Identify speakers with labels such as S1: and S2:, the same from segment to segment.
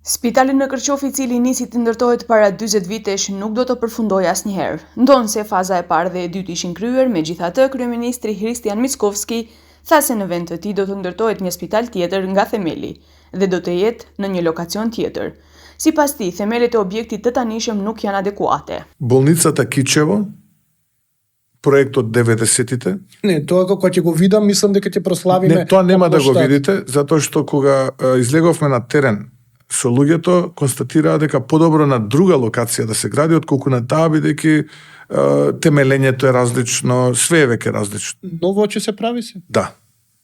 S1: Spitali në Kërqof, i cili nisi të ndërtohet para 40 vitesh, nuk do të përfundojë asnjëherë. Ndonse faza e parë dhe e dytë ishin kryer, megjithatë kryeministri Hristijan Mickovski tha se në vend të tij do të ndërtohet një spital tjetër nga themeli dhe do të jetë në një lokacion tjetër. Sipas tij, themelet e objektit të tanishëm nuk janë adekuate.
S2: Болницата Кичево, проект од 90-тите.
S3: Не, тоа кога ќе го видам, мислам дека ќе прославиме.
S2: Не, тоа нема да го видите, затоа што кога излеговме на терен со луѓето, констатираа дека подобро на друга локација да се гради отколку на таа, бидејќи темелењето е различно, све е веќе различно.
S3: Ново ќе се прави се?
S2: Да.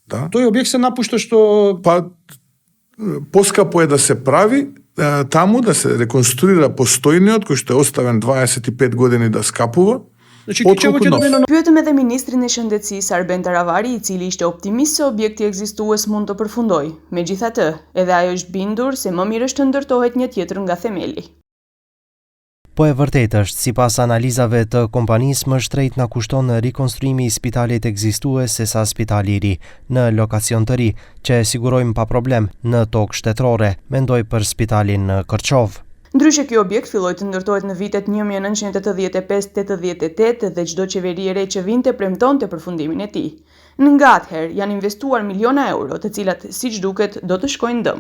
S2: Да.
S3: Тој објект се напушта што
S2: поскапо е да се прави таму, да се реконструира постојниот кој што е оставен 25 години да скапува.
S3: Значи Кичево ќе добие нов.
S1: Pyetëm edhe ministrin e shëndetësisë Arben Taravari, i cili ishte optimist se objekti ekzistues mund të përfundojë. Megjithatë, edhe ai është bindur se më mirë është të ndërtohet një tjetër nga themeli.
S4: Po e vërtet është, sipas analizave të kompanisë, më shtrejt na kushton rikonstruimi i spitalit ekzistues sesa spitali i ri në lokacion të ri, që sigurojmë pa problem në tokë shtetërore, mendoi për spitalin në Kërqov.
S1: Ndryshe, ky objekt filloi të ndërtohet në vitet 1985-88 dhe çdo qeveri e re që vinte premtonte përfundimin e tij. Nga atëherë janë investuar miliona euro, të cilat siç duket do të shkojnë dëm.